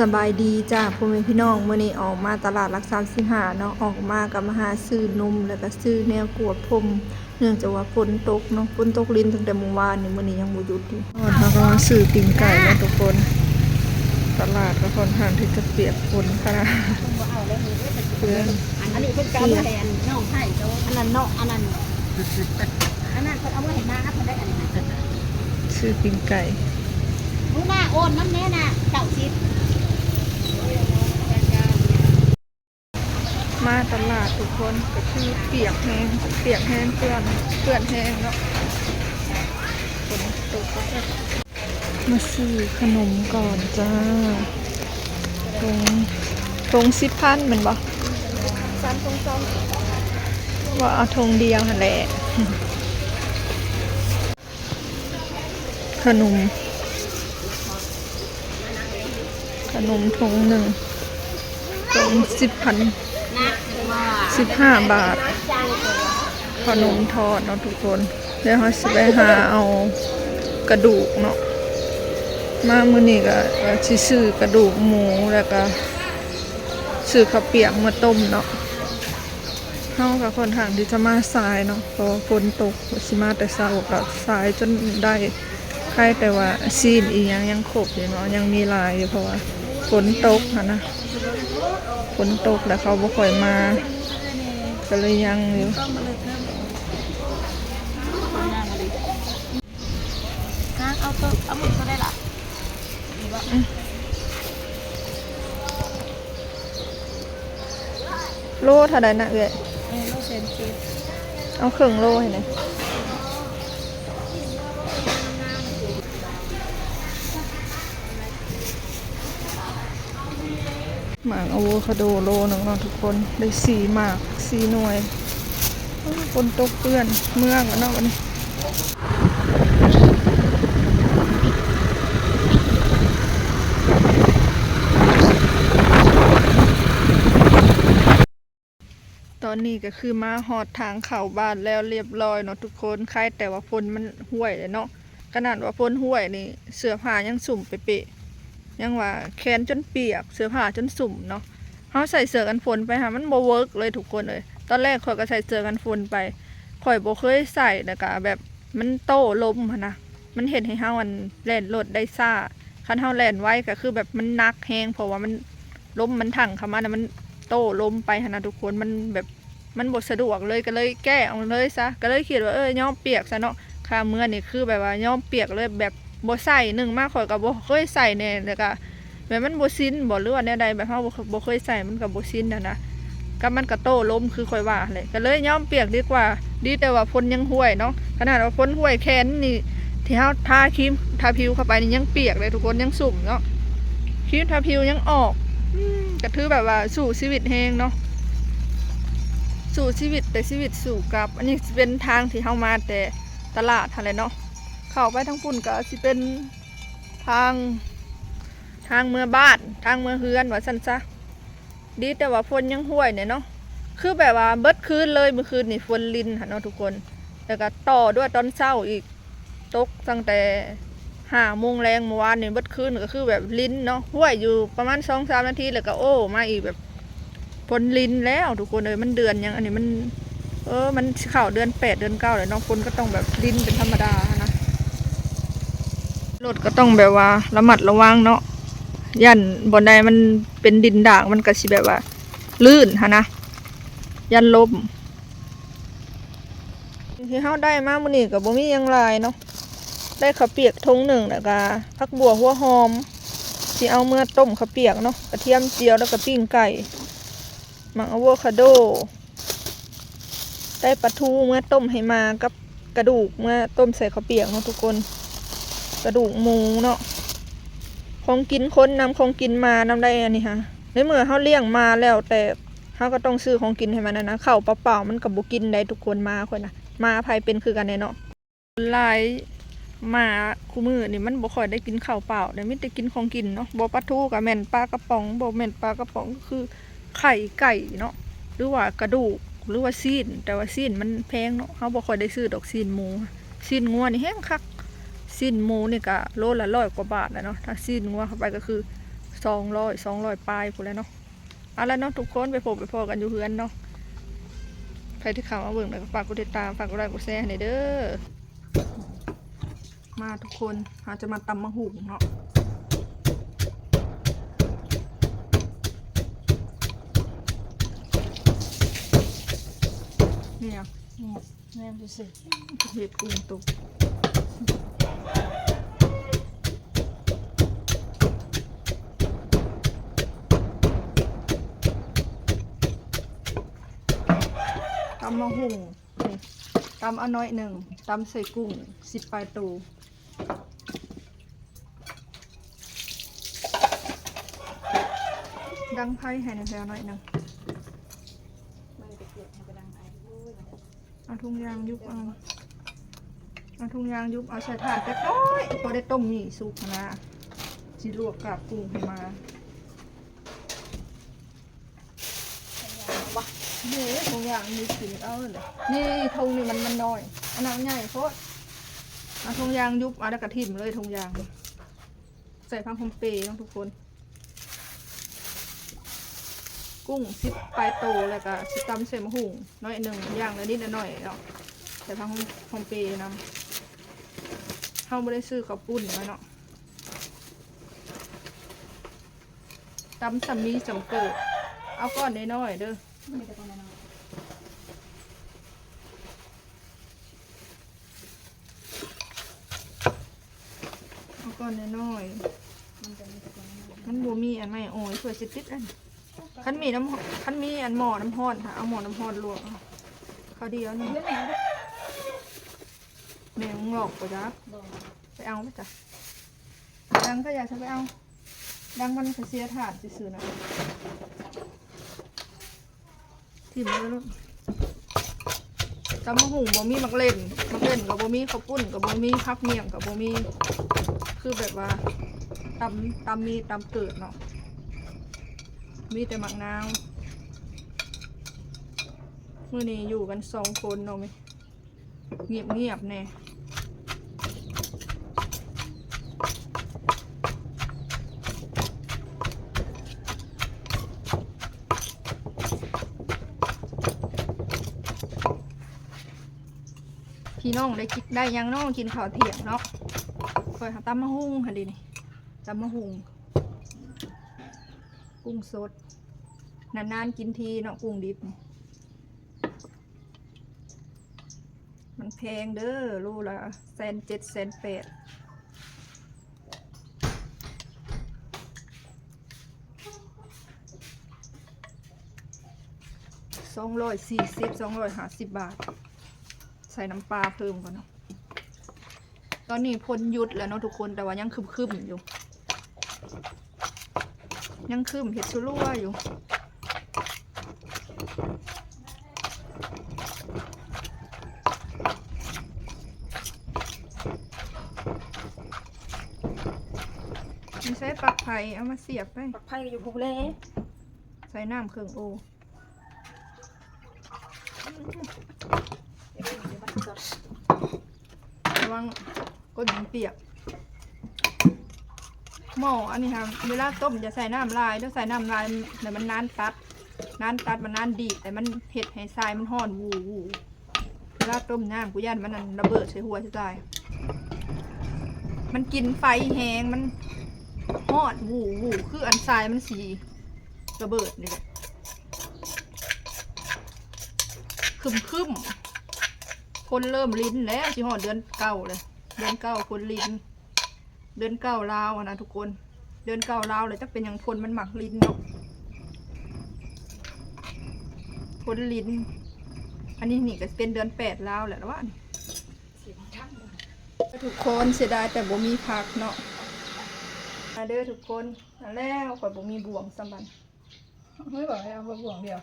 ສະບາຍດີຈ້າພໍ່ແມ່ພີ່ນ້ອງ, ມື້ນີ້ອອກມາຕະຫຼາດຫຼັກສາມສິບຫ້າເນາະ, ອອກມາກໍມາຫາຊື້ນົມ ແລ້ວກໍຊື້ແນວກວດຜົມ ເນື່ອງຈາກວ່າຝົນຕົກເນາະ, ຝົນຕົກລິນຕັ້ງແຕ່ມື້ວານນີ້ ມື້ນີ້ຍັງບໍ່ຢຸດຢູ່. ຮອດເຮົາກໍມາຊື້ປີ້ງໄກ່ເນາະທຸກຄົນ, ຕະຫຼາດກໍຄ່ອນຂ້າງທີ່ຈະປຽກຝົນຂະໜາດ ເພື່ອນ ອັນນີ້ເພິ່ນກໍເອົາມາໃຫ້ອັນນ້ອງໃຫ້ໂຕ ອັນນັ້ນເນາະ ອັນນັ້ນ ອັນນັ້ນເພິ່ນເອົາມາໃຫ້ນາເພິ່ນໄດ້ອັນນີ້ນະ. ຊື້ປີ້ງໄກ່ ໜູນາໂອນນຳແດ່ນະ ເກົ້າສິບ. ມາຕະຫຼາດທຸກຄົນ ກໍຄືປຽກແຮງ ປຽກແຮງ ເປື້ອນ ເປື້ອນແຮງເນາະ ຝົນຕົກ. ມາຊື້ຂະໜົມກ່ອນຈ້າ. ຖົງ ຖົງສິບພັນແມ່ນບໍ່? ສາມຖົງຊາວ. ບໍ່ ເອົາຖົງດຽວຫັ້ນແຫຼະ. ຂະໜົມ ຂະໜົມຖົງໜຶ່ງ ຖົງສິບພັນ ສິບຫ້າບາດ. ຂະໜົມທອດເນາະທຸກຄົນ. ແລ້ວເຮົາຊິໄປຫາເອົາກະດູກເນາະ. ມາມື້ນີ້ກໍວ່າຊິຊື້ກະດູກໝູ ແລ້ວກໍຊື້ເຂົ້າປຽກມາຕົ້ມເນາະ. ເຮົາກໍຄ່ອນຂ້າງທີ່ຈະມາສາຍເນາະ ເພາະວ່າຝົນຕົກ. ຊິມາແຕ່ເຊົ້າກໍສາຍຈົນໄດ້. ໄຄແຕ່ວ່າຊີ້ນອີ່ຫຍັງຍັງຄົບຢູ່ເນາະ ຍັງມີຫຼາຍຢູ່ ເພາະວ່າຝົນຕົກຫັ້ນນະ. ຝົນຕົກແລ້ວເຂົາບໍ່ຄ່ອຍມາ ກໍເລີຍຍັງຢູ່. ນາງເອົາໂຕ ເອົາໝູໂຕໃດລະ? ອືມ ໂລເທົ່າໃດນະເອື້ອຍ? ເອີ ໂລແສນເຈັດ. ເອົາເຄິ່ງໂລໃຫ້ແດ່. ໝາກອາໂວຄາໂດໂລໜຶ່ງເນາະທຸກຄົນ ໄດ້ສີ່ໝາກ ສີ່ໜ່ວຍ. ໂອ້ ຝົນຕົກເປື້ອນ ເມືອກະເນາະບັດນີ້. ຕອນນີ້ກໍຄືມາຮອດທາງເຂົ້າບ້ານແລ້ວລຽບລ້ອຍເນາະທຸກຄົນ. ໄຄແຕ່ວ່າຝົນມັນຫ້ວຍແຫຼະເນາະ. ຂະໜາດວ່າຝົນຫ້ວຍນີ້ ເສື້ອຜ້າຍັງຊຸ່ມເປະໆ ຍັງວ່າແຂນຈົນປຽກ ເສື້ອຜ້າຈົນຊຸ່ມເນາະ. ເຮົາໃສ່ເສື້ອກັນຝົນໄປຫັ້ນ ມັນບໍ່ເວີກເລີຍທຸກຄົນເອີຍ. ຕອນແລກຂ້ອຍກໍໃສ່ເສື້ອກັນຝົນໄປ ຂ້ອຍບໍ່ເຄີຍໃສ່ ແລ້ວກໍແບບມັນໂຕ້ລົມຫັ້ນນະ ມັນເຮັດໃຫ້ເຮົາ ອັນ ແລ່ນລົດໄດ້ຊ້າ. ຄັນເຮົາແລ່ນໄວກໍຄືແບບມັນໜັກແຮງ ເພາະວ່າມັນ ລົມມັນຖັ່ງເຂົ້າມານະ ມັນໂຕ້ລົມໄປຫັ້ນນະທຸກຄົນ. ມັນແບບ ມັນບໍ່ສະດວກເລີຍ ກໍເລີຍແກ້ອອກເລີຍຊະ. ກໍເລີຍຄິດວ່າ ເອີ ຍອມປຽກຊະເນາະ. ຄ່າເມືອນີ້ຄືແບບວ່າຍອມປຽກເລີຍ ແບບບໍ່ໃສ່. ໜຶ່ງມາຂ້ອຍກໍບໍ່ເຄີຍໃສ່ແດ່ ແລ້ວກໍແບບມັນບໍ່ຊິນບໍ ຫຼືວ່າແນວໃດ ແບບເຮົາບໍ່ ບໍ່ເຄີຍໃສ່ ມັນກໍບໍ່ຊິນຫັ້ນນະ ກັບມັນກໍໂຕ້ລົມຄືຂ້ອຍວ່າຫັ້ນແຫຼະ. ກໍເລີຍຍອມປຽກດີກວ່າ. ດີແຕ່ວ່າຝົນຍັງຫ້ວຍເນາະ. ຂະໜາດວ່າຝົນຫ້ວຍແຂນນີ້ ທີ່ເຮົາທາຄຣີມທາຜິວເຂົ້າໄປນີ້ຍັງປຽກເລີຍທຸກຄົນ ຍັງຊຸ່ມເນາະ. ຄຣີມທາຜິວຍັງອອກ. ອືມ ກໍຖືແບບວ່າສູ້ຊີວິດແຮງເນາະ ສູ້ຊີວິດ ແຕ່ຊີວິດສູ້ກັບ. ອັນນີ້ຊິເປັນທາງທີ່ເຮົາມາແຕ່ຕະຫຼາດຫັ້ນແຫຼະເນາະ. ເຂົ້າໄປທາງພຸ້ນກໍຊິເປັນທາງ ທາງເມືອບ້ານ ທາງເມືອເຮືອນວ່າຊັ້ນຊະ. ດີແຕ່ວ່າຝົນຍັງຫ້ວຍແດ່ເນາະ. ຄືແບບວ່າເບິດຄືນເລີຍ ມື້ຄືນນີ້ຝົນລິນຫັ້ນເນາະທຸກຄົນ. ແລ້ວກໍຕໍ່ດ້ວຍຕອນເຊົ້າອີກ ຕົກຕັ້ງແຕ່ຫ້າໂມງແລງມື້ວານນີ້ ເບິດຄືນກໍຄືແບບລິນເນາະ. ຫ້ວຍຢູ່ປະມານສອງສາມນາທີ ແລ້ວກໍໂອ້ມາອີກ ແບບຝົນລິນແລ້ວທຸກຄົນເອີຍ. ມັນເດືອນຫຍັງອັນນີ້? ມັນ ເອີ ມັນຊິເຂົ້າເດືອນແປດເດືອນເກົ້າແລ້ວເນາະ. ຝົນກໍຕ້ອງແບບລິນເປັນທຳມະດາຫັ້ນນະ. ລົດກໍຕ້ອງແບບວ່າລະມັດລະວັງເນາະ ຢ້ານບ່ອນໃດມັນເປັນດິນດາກ ມັນກໍຊິແບບວ່າລື່ນຫັ້ນນະ ຢ້ານລົ້ມ. ທີ່ເຮົາໄດ້ມາມື້ນີ້ກໍບໍ່ມີຫຍັງຫຼາຍເນາະ. ໄດ້ເຂົ້າປຽກຖົງໜຶ່ງ ແລ້ວກໍຜັກບົ່ວຫົວຫອມ ຊິເອົາເມືອຕົ້ມເຂົ້າປຽກເນາະ, ກະທຽມຈຽວ ແລ້ວກໍປີ້ງໄກ່, ໝາກອາໂວຄາໂດ, ໄດ້ປາທູເມືອຕົ້ມໃຫ້ໝາກັບກະດູກເມືອຕົ້ມໃສ່ເຂົ້າປຽກເນາະທຸກຄົນ, ກະດູກໝູເນາະ, ຂອງກິນຄົນນຳ ຂອງກິນໝານຳໄດ໋. ອັນນີ້ຫາ ໃນເມື່ອເຮົາລ້ຽງໝາແລ້ວ ແຕ່ ເຮົາກໍຕ້ອງຊື້ຂອງກິນໃຫ້ມັນຫັ້ນນະ, ເຂົ້າເປົ່າໆມັນກໍບໍ່ກິນໄດ໋ທຸກຄົນ. ໝາຂ້ອຍນະ ໝາໃຜເປັນຄືກັນແດ່ເນາະ. ສ່ວນຫຼາຍໝາຄູ່ມື້ນີ້ມັນບໍ່ຄ່ອຍໄດ້ກິນເຂົ້າເປົ່າເດ້, ມີແຕ່ກິນຂອງກິນເນາະ, ບໍ່ປາທູກໍແມ່ນ, ປາກະປ໋ອງ ບໍ່ແມ່ນ, ປາກະປ໋ອງກໍຄືໄຂ່ໄກ່ເນາະ ຫຼືວ່າກະດູກ ຫຼືວ່າຊີ້ນ, ແຕ່ວ່າຊີ້ນມັນແພງເນາະ, ເຮົາບໍ່ຄ່ອຍໄດ້ຊື້ດອກຊີ້ນໝູ. ຊີ້ນງົວນີ້ແຮງຄັກ, ຊີ້ນໝູນີ້ກະໂລລະຮ້ອຍກວ່າບາດແລ້ວເນາະ, ຖ້າຊີ້ນງົວເຂົ້າໄປກໍຄື ສອງຮ້ອຍ ສອງຮ້ອຍປາຍພຸ້ນແຫຼະເນາະ. ເອົາລະເນາະທຸກຄົນ ໄປພົບໄປພໍ້ກັນຢູ່ເຮືອນເນາະ. ໃຜທີ່ເຂົ້າມາເບິ່ງແລ້ວກໍຝາກກົດຕິດຕາມ ຝາກກົດໄລກົດແຊໃຫ້ແດ່ເດີ. ມາທຸກຄົນ ເຮົາຈະມາຕຳໝາກຫຸ່ງເນາະ. ນີ້ຫຍັງ? ນີ້ ແນມຊື່ໆ ເຫັດກຸ້ງຕົກ. ຕຳໝາກຫຸ່ງ ນີ້ ຕຳເອົາໜ້ອຍໜຶ່ງ ຕຳໃສ່ກຸ້ງສິບປາຍໂຕ. ດັງໄຟໃຫ້ແດ່ແພວໜ້ອຍໜຶ່ງ. ເອົາຖົງຢາງຍຸບເອົາ ເອົາຖົງຢາງຍຸບເອົາໃສ່ຖາດຈັກໜ້ອຍ ພໍໄດ້ຕົ້ມໝີ່ສຸກຫັ້ນນະ. ຊິລວກກາບກຸ້ງໃຫ້ມາ. ເດ້ ຖົງຢາງນີ້ກິນເອົາເລີຍ. ນີ້ຖົງນີ້ມັນ ມັນນ້ອຍ ອັນນັ້ນໃຫຍ່ໂພດ. ເອົາຖົງຢາງຍຸບເອົາ ແລ້ວກະຖິ້ມເລີຍຖົງຢາງ. ໃສ່ຜັກຫອມເປເນາະທຸກຄົນ. ກຸ້ງສິບປາຍໂຕ ແລ້ວກະຊິຕຳໃສ່ໝາກຫຸ່ງໜ້ອຍໜຶ່ງ ຢ່າງລະນິດລະໜ້ອຍເນາະ. ໃສ່ຜັກຫອມເປນຳ. ເຮົາບໍ່ໄດ້ຊື້ເຂົ້າປຸ້ນມາເນາະ. ຕຳສ່ຳມີສ່ຳເກີດ ເອົາກ້ອນນ້ອຍໆເດີ. ເອົາກ້ອນນ້ອຍໆ ມັນບໍ່ມີອັນໄມ້ອອຍ ເພື່ອຊິຕິດອັນ. ຄັນມີນ້ຳ ຄັນມີອັນໝໍ້ນ້ຳຮ້ອນ ຖ້າເອົາໝໍ້ນ້ຳຮ້ອນລວກ ເອົາ ເຂົ້າດຽວນີ້. ແມ່ງອອກບໍ່ຈັກ ໄປເອົາມາຈ້ະ. ດັງກໍຢ່າຊະ ໄປເອົາ. ດັງມັນກະເສຍທາດຊື່ໆນະ. ຖິ້ມເລີຍລູກ. ຕຳບັກຫຸ່ງບໍ່ມີໝາກເລັ່ນ ໝາກເລັ່ນກໍບໍ່ມີ ເຂົ້າປຸ້ນກໍບໍ່ມີ ຜັກໝ້ຽງກໍບໍ່ມີ. ຄືແບບວ່າຕຳ ຕຳມີຕຳເກີດເນາະ. ມີແຕ່ໝາກນາວ. ມື້ນີ້ຢູ່ກັນສອງຄົນເນາະ. ງຽບໆແດ່. ພີ່ນ້ອງໄດ້ກິນ ໄດ້ຫຍັງເນາະ ກິນເຂົ້າທ່ຽງເນາະ. ຂ້ອຍຫາຕຳບັກຫຸ່ງຫັ້ນເດນີ້ ຕຳບັກຫຸ່ງ ກຸ້ງສົດ. ນານໆກິນທີເນາະ ກຸ້ງດິບ. ມັນແພງເດີ ໂລລະແສນເຈັດ ແສນແປດ. ສອງຮ້ອຍສີ່ສິບ ສອງຮ້ອຍຫ້າສິບບາດ. ໃສ່ນ້ຳປາເພີ່ມກ່ອນເນາະ. ຕອນນີ້ຝົນຢຸດແລ້ວເນາະທຸກຄົນ ແຕ່ວ່າຍັງຄຶ້ມໆຢູ່. ຍັງຄຶ້ມເຮັດສະຫຼົວຢູ່. ມີໃຊ້ປັກໄຜ່ ເອົາມາສຽບໄປ. ປັກໄຜ່ກໍຢູ່ພຸ້ນແຫຼະ. ໃສ່ນ້ຳເຄິ່ງໂອ. ລະວັງກົ້ນມັນປຽກ. ໝໍ້ອັນນີ້ຫັ້ນ ເວລາຕົ້ມຢ່າໃສ່ນ້ຳຫຼາຍເດີ ໃສ່ນ້ຳຫຼາຍແລ້ວມັນນານຕັດ ນານຕັດ ມັນນານດີດ ແລ້ວມັນເຮັດໃຫ້ຊາຍມັນຮ້ອນວູ່ໆ. ເວລາຕົ້ມນ້ຳ ກູຢ້ານມັນນັ້ນລະເບີດໃສ່ຫົວຊິຕາຍ. ມັນກິນໄຟແຮງ ມັນຮ້ອນວູ່ໆ ຄືອັນຊາຍມັນຊິລະເບີດນີ້ແຫຼະ. ຄຶ້ມໆ ຄົນເລີ່ມລິນແລ້ວ ຊິຮອດເດືອນເກົ້າແລ້ວ ເດືອນເກົ້າຄົນລິນ. ເດືອນເກົ້າລາວຫັ້ນນະທຸກຄົນ ເດືອນເກົ້າລາວແລ້ວ ຈັກເປັນຫຍັງຄົນມັນມັກລິນເນາະ ຄົນລິນ. ອັນນີ້ນີ້ກໍເປັນເດືອນແປດລາວແລ້ວລະວະນີ້. ທຸກຄົນ ເສຍດາຍແຕ່ບໍ່ມີຜັກເນາະ. ມາເດີທຸກຄົນ. ມາແລ້ວ ຂ້ອຍບໍ່ມີບ່ວງຊ້ຳບັດ. ເຮີ້ຍ ບອກໃຫ້ເອົາບ່ວງດຽວ.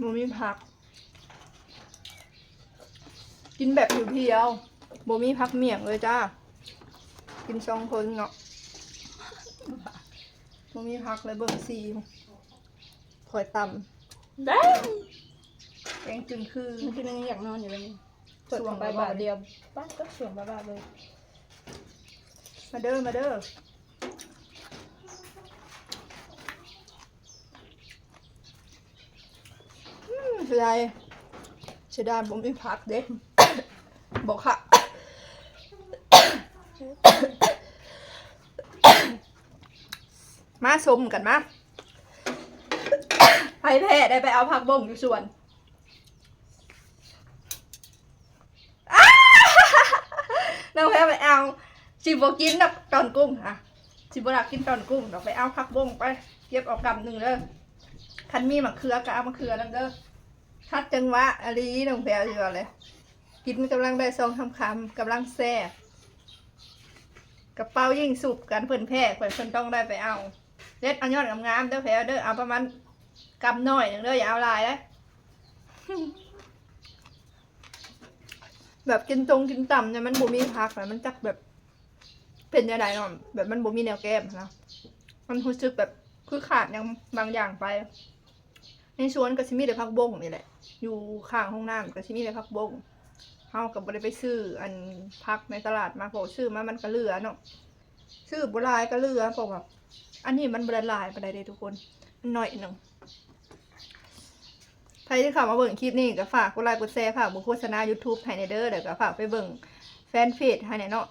ບໍ່ມີຜັກ ກິນແບບຜຽວໆ ບໍ່ມີຜັກໝ້ຽງເລີຍຈ້າ. ກິນສອງຄົນເນາະ ບໍ່ມີຜັກເລີຍ. ເບິ່ງສີຂ້ອຍຕຳ ແດງ ແດງຈຶ່ງຄື. ມື້ຄືນນີ້ຍັງຢາກນອນຢູ່ເລີຍນີ້. ສວງບາບາດດຽວ ປາດ ສວງບາບາດເລີຍ. ມາເດີ ມາເດີ. ອືມ ເສຍດາຍ ເສຍດາຍບໍ່ມີຜັກເດ້ ບໍ່ຄະ ມາຊົມກັນມາ ໃຜແພ້ໄດ້ໄປເອົາຜັກບົ້ງຢູ່ສວນ. ນ້ອງແພ້ວໄປເອົາ ຊິບໍ່ກິນດອກຕອນກຸ້ງ ອ່ະ ຊິບໍ່ຢາກກິນຕອນກຸ້ງດອກ ໄປເອົາຜັກບົ້ງໄປ ເກັບເອົາກຳໜຶ່ງເດີ ຄັນມີໝາກເຂືອກໍເອົາໝາກເຂືອນຳເດີ ຂັດຈັງຫວະອີ່ຫຼີ ນ້ອງແພ້ວຊິວ່າແຫຼະ ກິນກຳລັງໄດ້ສອງສາມຄຳ ກຳລັງແຊບ ກະເປົ່າຍິງສຸບກັນ ເພິ່ນແພ້ ເພິ່ນ ເພິ່ນຕ້ອງໄດ້ໄປເອົາ ເດັດເອົາຍອດງາມໆເດີແພ້ວເດີ ເອົາປະມານກຳໜ້ອຍໜຶ່ງເດີ ຢ່າເອົາຫຼາຍເດີ. ແບບກິນຊົງກິນຕຳນີ້ ມັນບໍ່ມີຜັກນະ ມັນຈັກແບບເປັນຈັ່ງໃດເນາະ ແບບມັນບໍ່ມີແນວແກ້ມນະ ມັນຮູ້ສຶກແບບຄືຂາດຫຍັງບາງຢ່າງໄປ. ໃນສວນກໍຊິມີແຕ່ຜັກບົ້ງນີ້ແຫຼະ ຢູ່ຂ້າງຫ້ອງນ້ຳກໍຊິມີແຕ່ຜັກບົ້ງ ເຮົາກໍບໍ່ໄດ້ໄປຊື້ອັນຜັກໃນຕະຫຼາດມາ ເພາະຊື້ມາມັນກໍເຫຼືອເນາະ ຊື້ບໍ່ຫຼາຍກໍເຫຼືອ ເພາະວ່າອັນນີ້ມັນບໍ່ໄດ້ຫຼາຍປານໃດເດ້ທຸກຄົນ ມັນໜ້ອຍໜຶ່ງ. ໃຜທີ່ເຂົ້າມາເບິ່ງຄລິບນີ້ກໍຝາກກົດໄລກົດແຊ ຝາກເບິ່ງໂຄສະນາຢູທູບໃຫ້ແດ່ເດີ ແລ້ວກໍຝາກໄປເບິ່ງແຟນເພຈໃຫ້ແດ່ເນາະ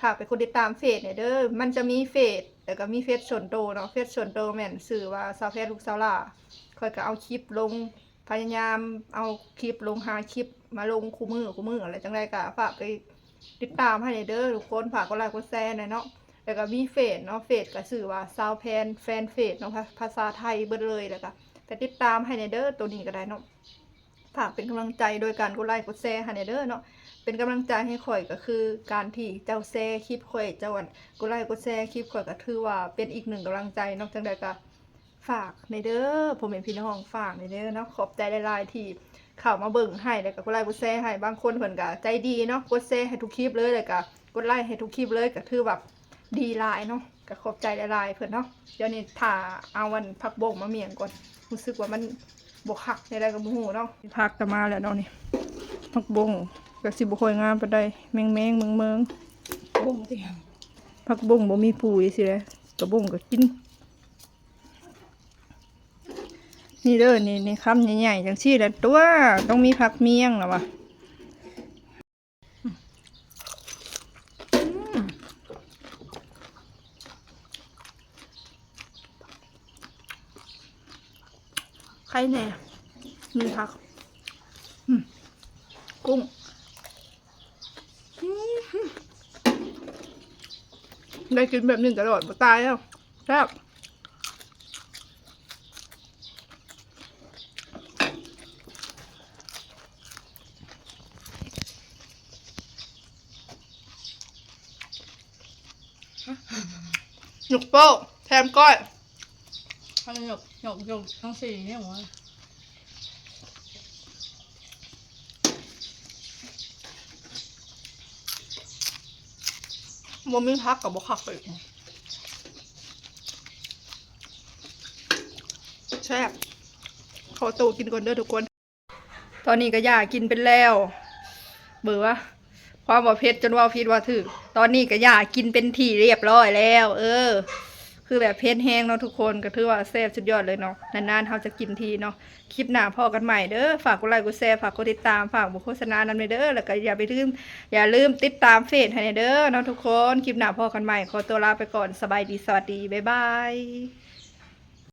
ຝາກໄປກົດຕິດຕາມເຟສແດ່ເດີ ມັນຈະມີເຟສ ແລ້ວກໍມີເຟສສ່ວນໂຕເນາະ ເຟສສ່ວນໂຕແມ່ນຊື່ວ່າ ສາວແພນ ລູກສາວຫຼ້າ ຂ້ອຍກໍເອົາຄລິບລົງ ພະຍາຍາມເອົາຄລິບລົງ ຫາຄລິບມາລົງຄູ່ມື້ ຄູ່ມື້ ແລ້ວຈັ່ງໃດກໍຝາກໄປຕິດຕາມໃຫ້ແດ່ເດີທຸກຄົນ ຝາກກົດໄລກົດແຊແດ່ເນາະ ແລ້ວກໍມີເຟສເນາະ ເຟສກໍຊື່ວ່າ ສາວແພນ ແຟນເພຈເນາະ ພາ ພາສາໄທເບິດເລີຍ ແລ້ວກໍໄປຕິດຕາມໃຫ້ແດ່ເດີ ໂຕນີ້ກໍໄດ້ເນາະ ຝາກເປັນກຳລັງໃຈໂດຍການກົດໄລກົດແຊໃຫ້ແດ່ເດີເນາະ ເປັນກຳລັງໃຈໃຫ້ຂ້ອຍ ກໍຄືການທີ່ເຈົ້າແຊຄລິບຂ້ອຍ ເຈົ້າ ອັນ ກົດໄລກົດແຊຄລິບຂ້ອຍ ກໍຖືວ່າເປັນອີກໜຶ່ງກຳລັງໃຈເນາະ ຈັ່ງໃດກໍ ຝາກແດ່ເດີ ພໍ່ແມ່ພີ່ນ້ອງ ຝາກແດ່ເດີເນາະ ຂອບໃຈຫຼາຍໆທີ່ເຂົ້າມາເບິ່ງໃຫ້ ແລ້ວກໍກົດໄລກົດແຊໃຫ້ ບາງຄົນເພິ່ນກໍໃຈດີເນາະ ກົດແຊໃຫ້ທຸກຄລິບເລີຍ ແລ້ວກໍກົດໄລໃຫ້ທຸກຄລິບເລີຍ ກໍຖືວ່າດີຫຼາຍເນາະ ກໍຂອບໃຈຫຼາຍໆເພິ່ນເນາະ. ດຽວນີ້ຖ້າເອົາອັນຜັກບົ້ງມາໝ້ຽງກ່ອນ ຮູ້ສຶກວ່າມັນບໍ່ຄັກແນວໃດກໍບໍ່ຮູ້ເນາະ. ຜັກກໍມາແລ້ວເນາະນີ້ ຜັກບົ້ງກໍຊິບໍ່ຄ່ອຍງາມປານໃດ ແມງໆ ເມີງໆ ບົ້ງຕິ ຜັກບົ້ງບໍ່ມີປູ່ຈັ່ງຊີ້ແຫຼະ ກະບົ້ງກໍກິນ. ນີ້ເດີ ນີ້ ນີ້ຄຳໃຫຍ່ໆ ຈັ່ງຊີ້ແຫຼະຕົວະ ຕ້ອງມີຜັກໝ້ຽງລະວະ. ອືມ ໄຂ່ແດ່ ມີຜັກ ອືມ ກຸ້ງ ອືມ ໄດ້ກິນແບບນີ້ຕະຫຼອດ ບໍ່ຕາຍແລ້ວ. ແຊບ ຍົກໂປ້ ແຖມກ້ອຍ ເອົາຍົກ ຍົກ ຍົກທັງສີ່ນິ້ວ. ບໍ່ມີຜັກກໍບໍ່ຄັກໄປອີກ. ແຊບ ຂໍໂຕກິນກ່ອນເດີທຸກຄົນ. ຕອນນີ້ກໍຢາກິນເປັນແລ້ວ ເບິ່ງວ່າ ຄວາມວ່າເຜັດຈົນເວົ້າຜິດເວົ້າຖືກ. ຕອນນີ້ກໍຢາກິນເປັນທີ່ລຽບຮ້ອຍແລ້ວ ເອີ ຄືແບບເຜັດແຮງເນາະທຸກຄົນ ກໍຖືວ່າແຊບສຸດຍອດເລີຍເນາະ ນານໆເຮົາຈະກິນທີເນາະ. ຄລິບໜ້າພໍ້ກັນໃໝ່ເດີ ຝາກກົດໄລກົດແຊ ຝາກກົດຕິດຕາມ ຝາກໂຄສະນານຳແດ່ເດີ ແລ້ວກໍຢ່າໄປລືມ ຢ່າລືມຕິດຕາມເຟສໃຫ້ແດ່ເດີເນາະທຸກຄົນ. ຄລິບໜ້າພໍ້ກັນໃໝ່ ຂໍຕົວລາໄປກ່ອນ ສະບາຍດີ ສະຫວັດດີ ບາຍບາຍ.